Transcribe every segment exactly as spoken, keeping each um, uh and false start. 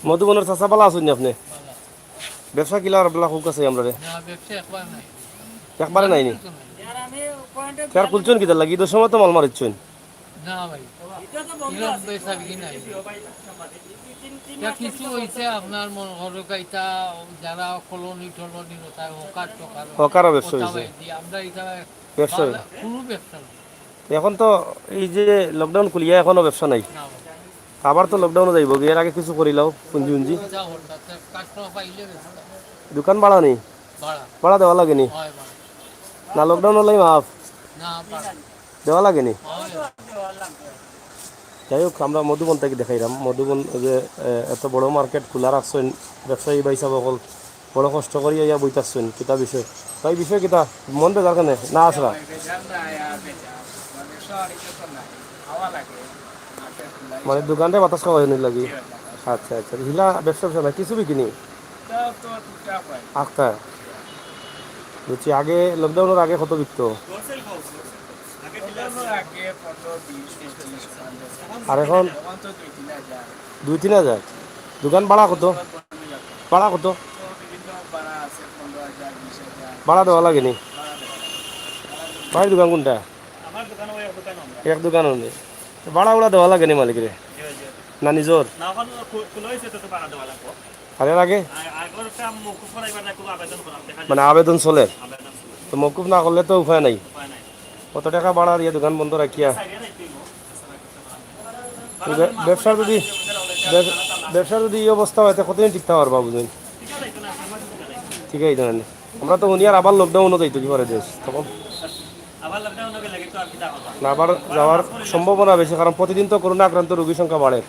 মধুবনর চাচা, ভালা আছইন নি আপনে? ব্যবসা কিলা আর বেলা কউক্কা চাই আমরারে? না, ব্যবসা একবার নাই। একবারে নাই নি? তো নাই। আর খুলছইন কিতার লাগি? ইদর সময় তো মাল মারিছইন। না ভাই, এরকম বেচা বিক্রি নাই। ইটা কিছু অইছে আপনার মনে করো ইটা যারা কলোনি টলোনি ওটা হকার টকার হকারও ব্যবসা ওটা অইছে। ভাই, জি, আমরা ইটা ব্যবসা বাংলা অইছে। কোনো ব্যবসা নাই। এখন তো এই যে lockdown খুলিয়া এখনো ব্যবসা নাই। না ভাই। আবার তো lockdown-ও যাইবো, এর আগে কিছু করিলাও, পুঞ্জি উঞ্জি। যা হল, তাতে customer পাইলে ব্যবসা। দোকান ভাড়া নি? ভাড়া। ভাড়া দেওয়া লাগে নি? হয় ভাড়া। না, lockdown অইলেই মাফ? না, ভাড়া। দেওয়া লাগে নি? হয়। যাই হোক, আমরা মধুবন থাকি দেখাইরাম। মধুবন যে, এ, এত বড় market খুলা রাখছইন, ব্যবসায়ী ভাইসাব অকল বড় কষ্ট করি আইয়া বইতাছইন, কিতা বিষয়? ভাই, বিষয় কিতা? মন বেজার কেনে? না আসরা? মানে দোকানরে বাতাস খাওয়াইবার লাগি? আচ্ছা, আচ্ছা। হিলা ব্যবসা ব্যবসা না, কিছু বিকিনি? আখতা। বুঝছি, আগে lockdown-র আগে কত বিকতো? আর এখন? দুই তিন হাজার। দোকান ভাড়া কত? ভাড়া কত? ভাড়া দেওয়া লাগে নি? ভাইর দোকান কোনটা? এক দোকান অইলে। ভাড়া উড়া দেওয়া লাগে নি মালিকরে? না নিজর? আর এর আগে? মানে আবেদন চলের? তো মকুফ না করলে তো উপায় নাই। কত টেকা ভাড়া দিয়া দোকান বন্ধ রাখিয়া? তো ব্য-, ব্যবসার যদি, ব্যব-, ব্যবসার যদি এই অবস্থা অয়, তে কতদিন টিকতা পারবা বুঝইন? ঠিক আছে, আমরা তো হুনিয়ার আবার lockdown-ও যাইতো কি পারে দেশ, তখন না, আবার যাওয়ার সম্ভাবনা বেশি, কারণ প্রতিদিন তো করোনা আক্রান্ত রোগীর সংখ্যা বাড়ের।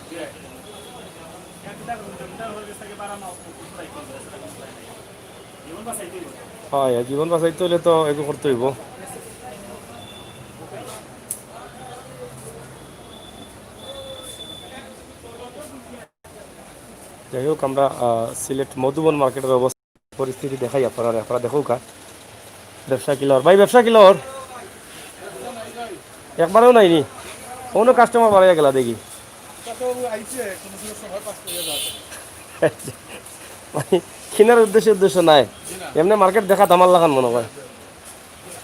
হয়, জীবন বাঁচাইতে অইলে তো এগু করতে অইবো। যাই হোক, আমরা, আহ, সিলেট মধুবন market-র অবস্থা, পরিস্থিতি দেখাই আপনারারে, আপনারা দেখউক্কা। ব্যবসা কিলা অর? ভাই, ব্যবসা কিলা অর? একবারেও নাই নি? অনো customer বাড়াইয়া গেলা দেখি। মানে, কিনার উদ্দেশ্য, উদ্দেশ্য নাই। এমনে market দেখাত আমার লাখান মনে অয়।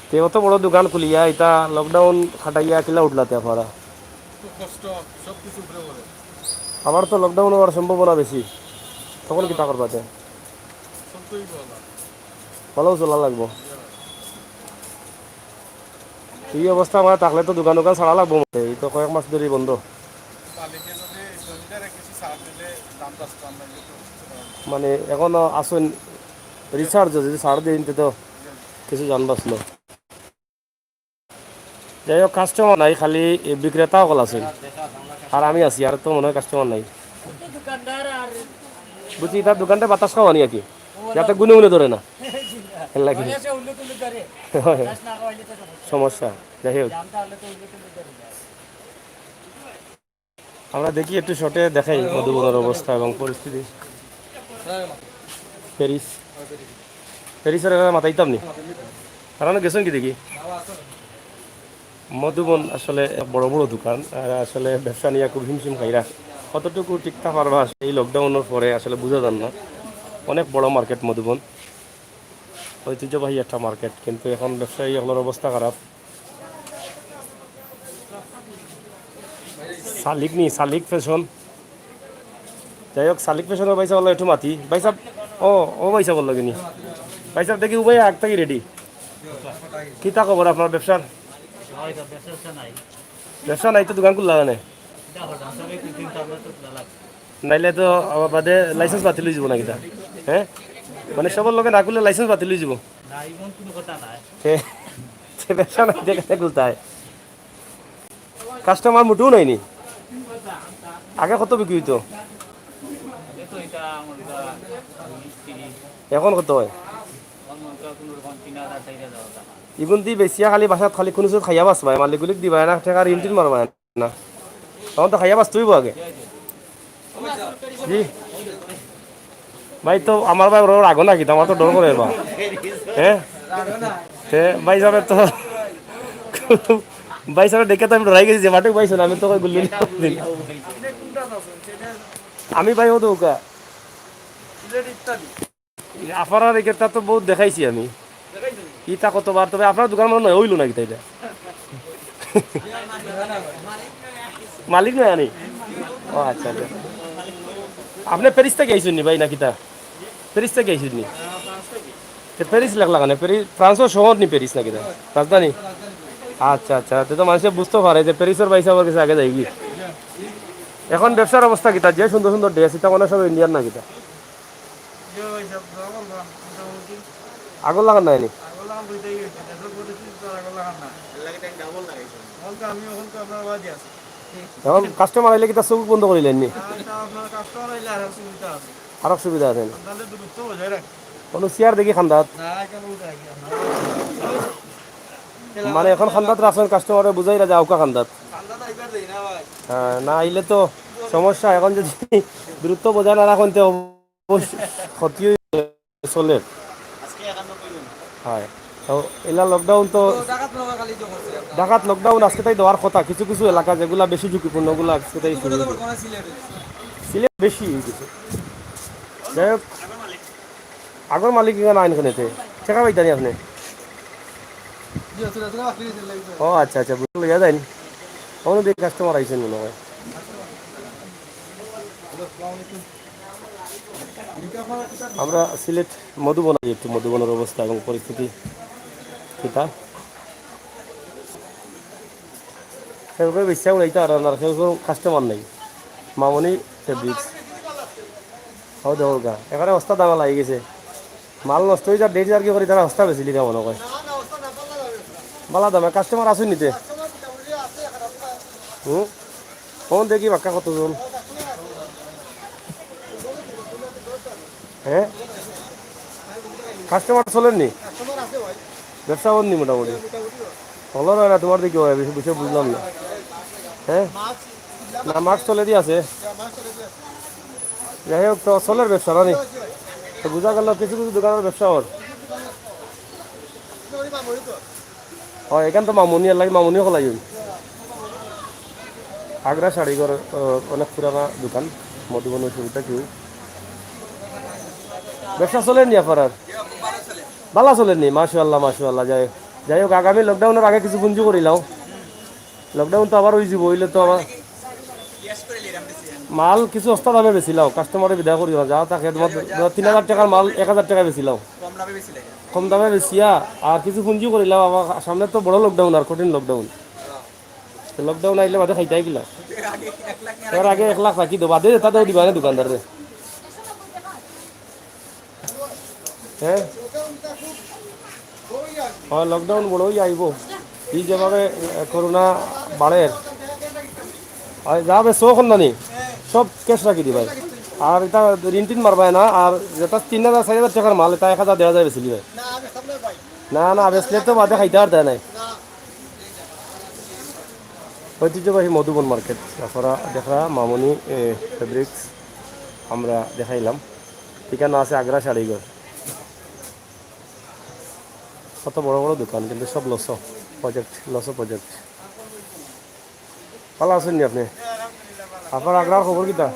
তে অত বড় দোকান খুলিয়া, ইতা lockdown খাটাইয়া কিলা উঠলা তে আপনারা? খুব কষ্ট, সব কিছু উপরে পড়ে। আবার তো lockdown অওয়ার সম্ভাবনা বেশি, তখন কিতা করবা তে? চলতেই হবে। ভালাউ চলা লাগবো। এই অবস্থা মানে থাকলে তো দোকান দোকান ছাড়া লাগবো মতে, এই তো কয়েক মাস ধরি বন্ধ। মালিকে যদি জমিদারে কিছু ছাড় দিলে দাম বাঁচতো, আমরা কিন্তু মানে এখনো আসুন research যদি ছাড় দিন তে তো কিছু জান বাঁচলো। যাই হোক, customer নাই, খালি এই বিক্রেতা অকল আছে, আর আমি আছি, আর তো মনে অয় customer নাই। বুঝছি, তার দোকানটা বাতাস খাওয়ানি আর কি, যাতে গুনে গুনে ধরে না, এর লাগি। সমস্যা। যাই হোক, আমরা দেখি একটু short-এ দেখাই মধুবনর অবস্থা এবং পরিস্থিতি। প্যারিস, প্যারিসর কথা মাতাইতাম নি, কারণ গেছেন কি দেখি। মধুবন আসলে এক বড় বড় দোকান, আর আসলে ব্যবসা নিয়া খুব হিমশিম খাইরা। কতটুকু টিকতা পারবা এই lockdown-র পরে আসলে বুঝা যার না। অনেক বড় market মধুবন, ঐতিহ্যবাহী একটা market, কিন্তু এখন ব্যবসায়ী অকলর অবস্থা খারাপ। সালিক নি, সালিক ফ্যাশন। যাই হোক, সালিক ফ্যাশনর ভাইসাব অকলরে একটু মাতি। ভাইসাব, ও, ও ভাইসাব অকল লাগি নি। ভাইসাব দেখি উবাই আগ থাকি ready। কিতা খবর আপনার ব্যবসার? ব্যবসা নাই তো দোকান খুললা কেনে? নাইলে তো আবার বাদে license বাতিল অইযিবো না কিতা? হ্যাঁ, মানে সবর লগে না খুললে license বাতিল অইযিবো। তে, তে ব্যবসা নাই, তে কেনে খুলতায়? Customer মুটেও নাই নি। আগে কত বিক্রি অইতো? এখন কত অয়? ইগুন দি বেচিয়া খালি বাসাত খালি কুনু সময় খাইয়া বাঁচবায়, মালিক গুলিক দিবায় না, টেকা ঋণ টিন মারবায় না। তখন তো খাইয়া বাঁচতে অইবো আগে। জি। ভাই তো আমার ভাই ওর আগে নাকি, তো আমার তো ডর করে বা। হ্যাঁ? তে ভাইসাবে তো, ভাইসাবে দেখে তো আমি ডরাই গেছি যে মাঠে ভাইসাব, আমি তো কই গুল্লি না। আমি ভাই ও দৌকা। আপনারার এখানটা তো বহুত দেখাইছি আমি। ইতা কতবার, তবে আপনার দোকান মনে হয় অইল না কিতা ইটা? মালিক নয় আনি? ও আচ্ছা, আচ্ছা। আপনি প্যারিস থাকি আইছইন নি ভাই, না কিতা? প্যারিস থাকি আইছইন নি? তো প্যারিস লেখলা কেনে? প্যারিস, ফ্রান্সর শহর নি প্যারিস, না কিতা? রাজধানী? আচ্ছা, আচ্ছা। তে তো মানষে বুঝতো পারে যে প্যারিসর ভাইসাবর গেছে আগে যাইগি। এখন ব্যবসার অবস্থা কিতা? যে সুন্দর সুন্দর ড্রেস, ইতা মনে হয় সব ইন্ডিয়ার, না কিতা? জি ভাই সাহেব, দাম বললাম, মোটামুটি। আগর লাখান নাই নি? আগর লাখান দুইটাই হয়েছে, দেশের পরিস্থিতি তো আগর লাখান না। এর লাগে তো এক ডাবল লাগাইছে। এখন তো আমি, এখন তো আপনার বাদে আছি। এখন কাস্টমার আইলে কিতা চোখ বন্ধ করিলাইন নি? আর তা আপনার কাস্টমার আইলে আর সুবিধা আছে। আরো সুবিধা আছে নি? তাহলে দূরত্ব বজায় রাখে। কোনো চেয়ার দেখি খান্দাত? না, এখানে উঠে রাখি আমরা। মানে এখন খান্দাত রাখছেন, কাস্টমারে বুঝাইরা যে আউক্কা খান্দাত। খান্দাত আইবার দেই না ভাই। হ্যাঁ, না আইলে তো সমস্যা। এখন যদি দূরত্ব বজায় না রাখেন, তো অবশ্য ক্ষতি হয়ে চলে। হয়। তো এলা লকডাউন তো তো ঢাকাত নোয়াখালী তো করছে আপনার। ঢাকাত লকডাউন আজকে তাই দেওয়ার কথা, কিছু কিছু এলাকা যেগুলা বেশি ঝুঁকিপূর্ণ, ওগুলা আজকে তাই শুরু হয়েছে। সিলেট বেশি হয়ে গেছে। যাই হোক, আগর মালিক এখানে আইন খানেতে ঠেকা পাইতানি আপনি? জি, ওটা, ওটা বাকি রয়েছে, লাগবে। ও আচ্ছা, আচ্ছা, বুঝতে লইয়া যাইনি। অন্য দিকে কাস্টমার আইছেন মনে হয়। আমরা সিলেট মধুবন আই, একটু মধুবনের অবস্থা এবং পরিস্থিতি কিতা। কেউ কেউ বেশি উড়াইতে পারে না, কেউ কেউ কাস্টমার নাই। মামনি ফেব্রিক্স। হও দেখো গা, এখানে অবস্থা দামা লাগি গেছে। মাল নষ্ট হয়ে যার, ডেট আর কি করি, তারা অবস্থা বেশি লিখা মনে হয়। বালা দামে কাস্টমার আছে নিতে। হুম। কোন দেখি বাক্কা কতজন? হ্যাঁ, কাস্টমার চলেননি? ব্যবসা বন্দি মোটামুটি। ভালো হয় না তোমার দিকে হয়, বেশি বিষয় বুঝলাম না। হ্যাঁ, না, মাস্ক চলে দিয়ে আছে। যাই হোক, তো চলের ব্যবসা না নি? তো বুঝা গেল কিছু কিছু দোকানের ব্যবসা ওর। হয়, এখান তো মামুনি, আর লাগে মামুনিও খোলাই হইল। আগ্রা শাড়িঘর, আহ, অনেক পুরানা দোকান, মধুবন সুবিধা কেউ। ব্যবসা চলেনি আপনার? বালা চলেনি, মাশাআল্লাহ, মাশাআল্লাহ। যাই, যাই হোক, আগামী লকডাউনের আগে কিছু পুঞ্জি করিলাও। লকডাউন তো আবার হয়ে যাব, হইলে তো আবার মাল কিছু সস্তা দামে বেচিলাও, কাস্টমারে বিদায় করিও না, যা থাকে তোমার তিন হাজার টাকার মাল এক হাজার টাকা বেচিলাও। কম দামে বেশি লাগে। কম দামে বেচিয়া আর কিছু পুঞ্জি করিলাম, আবার সামনে তো বড় লকডাউন আর কঠিন লকডাউন। তো লকডাউন আইলে বাদে খাইতাই কিলা? এর আগে এক লাখ এর আগে এক লাখ রাখি দো, বাদে যেটা দেও দিবা না দোকানদারে। হ্যাঁ? হয়, লকডাউন বড়ই আইব। এই যেভাবে, এ, করোনা বাড়ের, আর যা বেচো এখন নানি, সব ক্যাশ রাখি দিবাই। আর এটা ঋণ টিন মারবায় না, আর যেটা তিন হাজার চার হাজার টাকার মাল, এটা এক হাজার দেড় হাজার বেচি দিবাই। না, না, বেচলে তো বাদে খাইতে আর দেয় নাই। ঐতিহ্যবাহী মধুবন মার্কেট, আপনারা দেখরা মামনি, এ, ফেব্রিক্স আমরা দেখাইলাম। ঠিকানা আছে আগ্রা শাড়িঘর। কত বড় বড় দোকান, কিন্তু সব লস প্রজেক্ট, লস প্রজেক্ট। ভালো আছেন নি আপনি? আপনার আগ্রার খবর কিতা?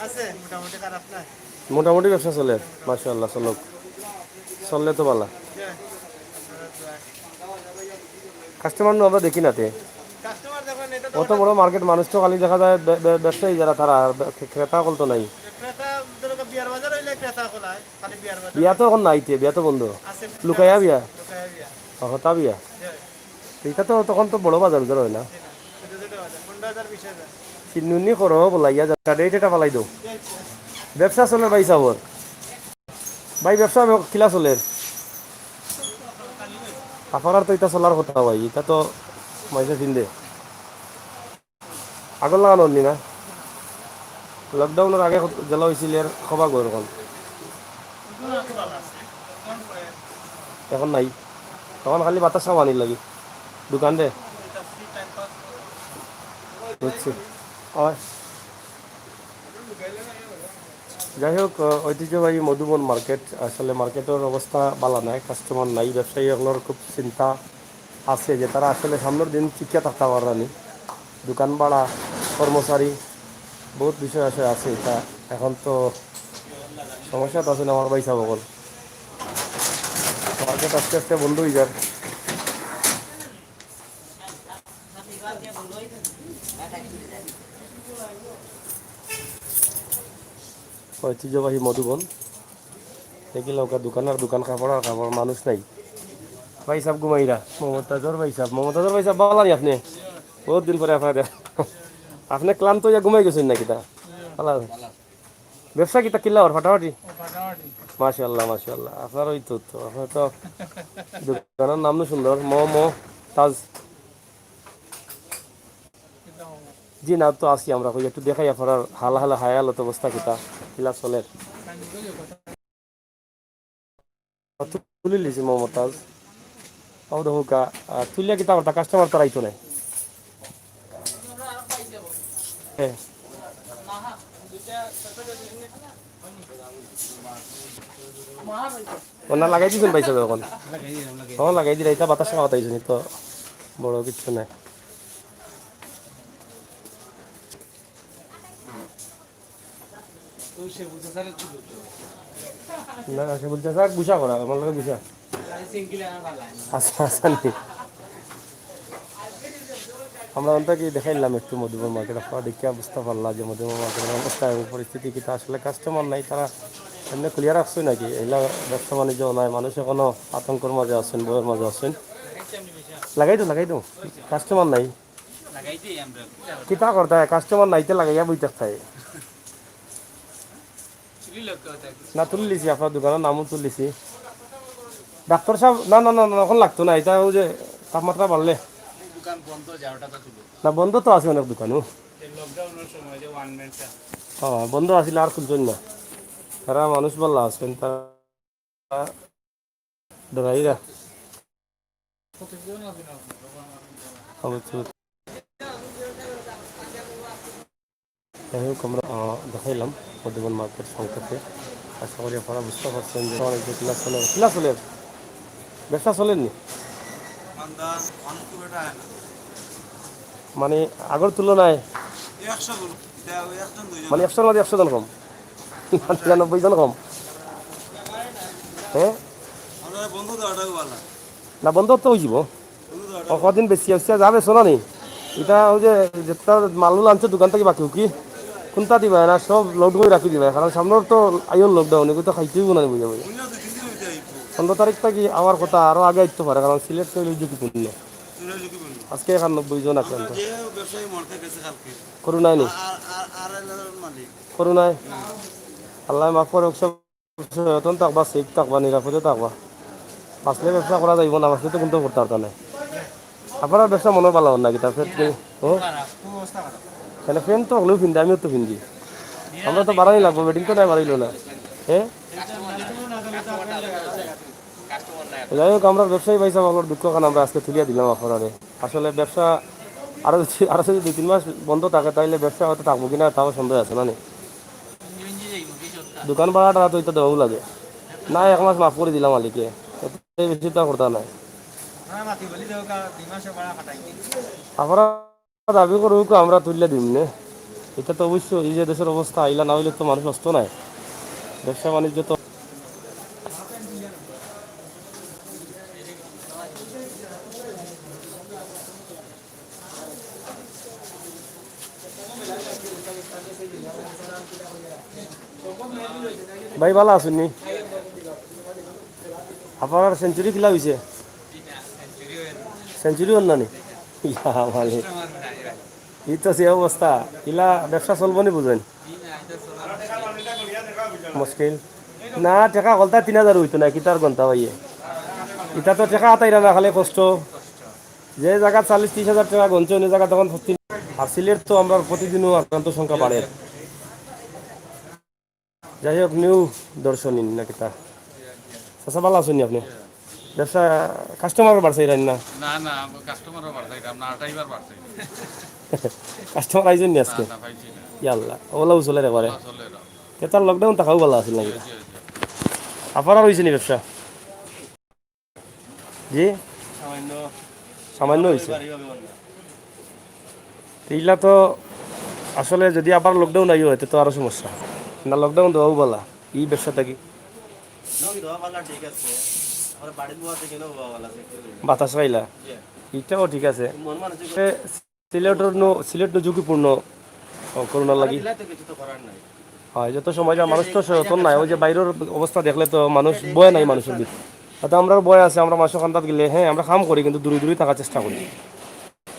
আছে, মোটামুটি খারাপ না। মোটামুটি ব্যবসা চলে, মাশাআল্লাহ, চলুক। চললে তো ভালো। কাস্টমার নু আমরা দেখি না তে। কাস্টমার দেখুন, এটা তো অত বড় মার্কেট, মানুষ তো খালি দেখা যায় বে-, বে-, ব্যবসায়ী যারা, তারা আর বে-, ক্রে-, ক্রেতা অকল তো নাই। ক্রেতা, ধরো, বিয়ার বাজার হইলে ক্রেতা খোলা হয়, খালি বিয়ার বাজার। বিয়া তো এখন নাই তে, বিয়া তো বন্ধ। আছে, লুকাইয়া বিয়া? লুকাইয়া বিয়া। ও, হতা বিয়া। জি। এটা তো তখন তো বড় বাজার উজার হয় না। জি না, ছোট ছোট বাজার, পনেরো হাজার, বিশ হাজার। চিন্নুনি করো, বলাইয়া যাত্রা ডেট এটা ফালাই দাও। জি, জি। ব্যবসা চলে ভাই সাবর। ভাই, ব্যবসা বে-, কিলা চলের? আপনার তো এটা চলার কথা ভাই, এটা তো মাইসে চিনবে। আগর লাগানো নি না? লকডাউনের আগে কত-, জেলা হয়েছিল এর খবা গো এরকম। এখন নাই। তখন খালি বাতাস খাওয়ানি লাগে। দোকান দে। বুঝছি। হয়। যাই হোক, আহ, ঐতিহ্যবাহী মধুবন মার্কেট, আসলে মার্কেটের অবস্থা ভালো নাই, কাস্টমার নাই, ব্যবসায়ী অকলর খুব চিন্তা আছে যে তারা আসলে সামনের দিন টিকিয়া থাকতে পাররানি। দোকান ভাড়া, কর্মচারী, বহুত বিষয় আসে আছে। এটা এখন তো সমস্যাত আছইন আমার ভাইসাব অকল। মার্কেট আস্তে আস্তে বন্ধ অইযার। ঐতিহ্যবাহী মধুবন। দেখিলাউক্কা, দোকান আর দোকান, কাপড় আর কাপড়, মানুষ নাই। ভাইসাব ঘুমাইরা, মমতাজর ভাইসাব, মমতাজর ভাইসাব, ভালা নি আপনে? বউত দিন পরে আপনারে দেখা। আপনে ক্লান্ত অইয়া ঘুমাই গেছইন না কিতা? ভালা। ব্যবসা কিতা কিলা অর ফাটাফাটি? ও, ফাটাফাটি। মাশাআল্লাহ, মাশাআল্লাহ। আপনার ওই তো, তো, আপনার তো দোকানর নাম নু সুন্দর, ম, ম, তাজ। জি না, তো আছি আমরা, কই একটু দেখাই আপনার হাল, হাল, হায়ালত অবস্থা কিতা, কিলা চলের। তুলিলিছি মমতাজ। ও দেখো কা, আহ, তুলিয়া কিতা করতা, কাস্টমার তার আইতো নাই। হ্যাঁ। ও না, লাগাই দিছইন ভাইসাব অখন। ও লাগাই দিরা, ইটা বাতাস খাওয়াত আইছইন, তো বড় কিচ্ছু নাই। না, সে বলছে, "স্যার, গুসা করা, আমার লগে গুসা।" আচ্ছা, আচ্ছা, নি। আমরা অন্তে কি দেখাইলাম একটু মধুবন মার্কেট, আপনারা দেখিয়া বুঝতা পারলা যে মধুবন মার্কেটর অবস্থা এবং পরিস্থিতি কিতা। আসলে কাস্টমার নাই, তারা এমনি খুলিয়া রাখছইন নাকি? এলা ব্যবসা বাণিজ্য নাই, মানুষ এখনো আতঙ্কর মাঝে আছইন, ভয়র মাঝে আছইন। লাগাই দেও, লাগাই দেও, কাস্টমার নাই। কিতা করতা, কাস্টমার নাইতে লাগাইয়া বই থাকতায়। না, তুলিলিছি, আপনার দোকানর নামও তুলিলিছি। ডাক্তার সাব, না, না, না, না, অখন লাগতো না, ইটা ওই যে তাপমাত্রা বাড়লে। দোকান বন্ধ, যে ওটা তো তুলো। না, বন্ধ তো আছে অনেক দোকানও। এই লকডাউনর সময় যে ওয়ান ম্যান শো। হ্যাঁ, বন্ধ আছিল, আর খুলছইন না। তারা মানুষ ভালা আছইন, তারা ডরাইরা। অবশ্যই। যাই হোক, আমরা, আহ, দেখাইলাম মধুবন মার্কেট সংক্ষেপে। আশা করি আপনারা বুঝতা পারছইন যে অনেক যে কিলা চলের, কিলা চলের, ব্যবসা চলের নি? মানে আগর তুলনায় একশো জন, এটা ওই একজন দুইজন। মানে একশোর মাঝে একশো জন কম, নিরানব্বই জন কম। হ্যাঁ, আমরা বন্ধ দেওয়াটাও ভালো। না, বন্ধ তো অইযিবো। ও কদিন বেশি আসছে, যাবে, শোনা নি। ইটা ওই যে, যেটা মালুল আনছে দোকান থাকি বাকি উকি, কুনটা দিবা না, সব লোড করি রাখি দিবা, কারণ সামনর তো আইওর লকডাউন, এগু তো খাইতে অইবো না নি, বুঝা বুঝা। পনেরো তারিখ থাকি আওয়ার কথা, আরো আগে আইতো পারে, কারণ সিলেট তো অইলো ঝুঁকিপূর্ণ। আজকে একানব্বই জন আক্রান্ত। করোনায় নি? করোনায়? আল্লায় মাফ করউক সব। সচেতন থাকবা, সেফ থাকবা, নিরাপদে থাকবা। বাঁচলে ব্যবসা করা যাইবো, না বাঁচলে তো কুন্তা করতা পারতা নায়। আপনারার ব্যবসা মনো ভালা অর না কিতা? ও, কেনে, প্যান্ট তো হকলেউ পিন্দে, আমিও তো পিন্দি। আমরা তো বাড়ানি লাগবো, বেটিন তো নাই বাড়াইলো না। হ্যাঁ, যাই হোক, আমরার ব্যবসায়ী ভাইসাব অকলর দুঃখখান আমরা আজকে তুলিয়া দিলাম আপনারারে। আসলে ব্যবসা আরো যদি, আরো যদি দুই তিন মাস বন্ধ থাকে, তাইলে ব্যবসা হয়তো থাকবো কিনা, তাও সন্দেহ আছে, না নি? দোকান ভাড়াটা তো ইতা দেওয়াউ লাগে। না, এক মাস মাফ করি দিলাম মালিকে, এতে বেশি তো আর করতা নায়। আপনারা দাবি করউক্কা, আমরা তুলিয়া দিমু নে। ইটা তো অবশ্যই, এই যে দেশর অবস্থা, ইলা না অইলে তো মানুষ বাঁচতো নায়। ব্যবসা বাণিজ্য তো ভাই, ভালা আছইন নি? আপনারার সেঞ্চুরি কিলা অইছে? সেঞ্চুরি অর না নি? ইয়া মালিক। ই তো যে অবস্থা, ইলা ব্যবসা চলবো নি বুঝইন? মুশকিল। না, টেকা হকলতা তিন হাজার অইতো না, কিতার গন্তা ভাইয়ে? ইতা তো টেকা আতাইরা না, খালি কষ্ট। যে জাগাত চল্লিশ ত্রিশ হাজার টেকা গনছে, অন্য জাগাত অখন পঁচিশ। আর সিলেট তো আমরার প্রতিদিনউ আক্রান্ত সংখ্যা বাড়ের। যাই হোক, নিউ দর্শনী না কিতা? চাচা, ভালা আছইন নি আপনে? ব্যবসা, কাস্টমারও বাড়ছে ইরান না? না, না, কাস্টমারও বাড়ছে ইরান না, ড্রাইভার বাড়ছে। কাস্টমার আইছইন নি আজকে? না, না, পাইছি না। ইয়া আল্লাহ, অলাউ চলের একবারে। অলা চলের। তে তার লকডাউন থাকাউ ভালা আছিল না কিতা? জি, জি। আপনারার অইছে নি ব্যবসা? জি? সামান্য। সামান্য অইছে। বাড়ি হবে অন্য। তে ইলা তো আসলে যদি আবার লকডাউন আইও, এতে তো আরো সমস্যা। না, লকডাউন দেওয়াউ ভালা। এই ব্যবসা থাকি। নগি দেওয়া ভালা ঠিক আছে। আমার বাড়ির বউ আছে কেন বাবা ভালা আছে? বাতাস খাইলা, ইটাও ঠিক আছে। মন মানুষ এ, সিলেটর নু-, সিলেট নু ঝুঁকিপূর্ণ, ও, করোনার লাগি। দিলাই তো কিছু তো করার নাই। হয়, যত সময় যা মানুষ তো সচেতন নাই। ওই যে বাইরের অবস্থা দেখলে তো মানুষ ভয় নাই মানুষের ভিতরে। তাতে আমরার ভয় আছে, আমরা মানুষের কান্দাত গেলে, হ্যাঁ, আমরা কাম করি, কিন্তু দূরে দূরে থাকার চেষ্টা করি।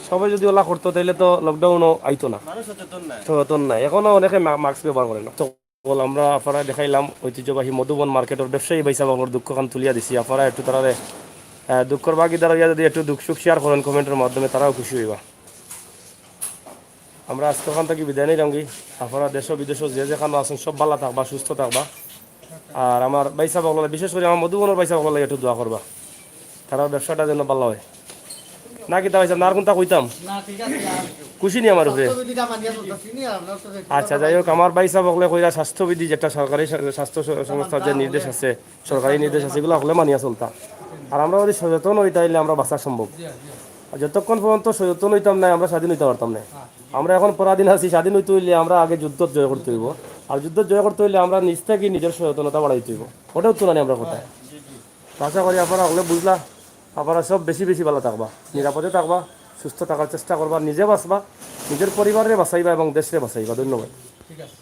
সবাই যদি ওলা করতো, তাহলে তো লকডাউনও আইতো না। মানুষ সচেতন নাই। সচেতন নাই, এখনো অনেকে মা-, মাস্ক ব্যবহার করে না। তো বল, আমরা আপনারা দেখাইলাম ঐতিহ্যবাহী মধুবন মার্কেটর ব্যবসায়ী ভাইসাব অকলর দুঃখখান তুলিয়া দিছি। আপনারা একটু তারারে, আহ, দুঃখর ভাগিদার হইয়া যদি একটু দুঃখ সুখ শেয়ার করেন কমেন্টর মাধ্যমে, তারাও খুশি হইবা। আমরা আজকে ওখান থেকে বিদায় নিলাম কি, আপনারা দেশ বিদেশ যে যেখানে আছেন সব ভালো থাকবা, সুস্থ থাকবা। আর আমার ভাইসাব অকলর, বিশেষ করে আমার মধুবনর ভাইসাব অকলর একটু দোয়া করবা, তারার ব্যবসাটা যেন ভালো হয়। না কিতা ভাইসাব, না আর কোনটা কইতাম? না, ঠিক আছে, আর খুশি নি আমার উপরে? স্বাস্থ্যবিধিটা মানিয়া চলতেছি নি, আপনার তো দেখতে আচ্ছা, যাই হোক, আমার ভাইসাব অকলে কইরা স্বাস্থ্যবিধি যেটা সরকারি স্বা-, স্বাস্থ্য স-, সংস্থার যে নির্দেশ আছে, সরকারি নির্দেশ আছে, এগুলো হকলে মানিয়া চলতা। আর আমরা যদি সচেতন হই, তাইলে আমরা বাঁচা সম্ভব। আর যতক্ষণ পর্যন্ত সচেতন হইতাম না, আমরা স্বাধীন হইতে পারতাম না। আমরা এখন পরাধীন আছি, স্বাধীন হইতে হইলে আমরা আগে যুদ্ধ জয় করতে হইব। আর যুদ্ধ জয় করতে হইলে আমরা নিজ থেকে নিজের সচেতনতা বাড়াইতে হইব। ওটাও তো নানি আমরা কথা। তো আশা করি আপনারা হকলে বুঝলা, আপনারা সব বেশি বেশি ভালো থাকবা, নিরাপদে থাকবা, সুস্থ থাকার চেষ্টা করবা, নিজে বাঁচবা, নিজের পরিবাররে বাঁচাইবা এবং দেশরে বাঁচাইবা। ধন্যবাদ। ঠিক আছে।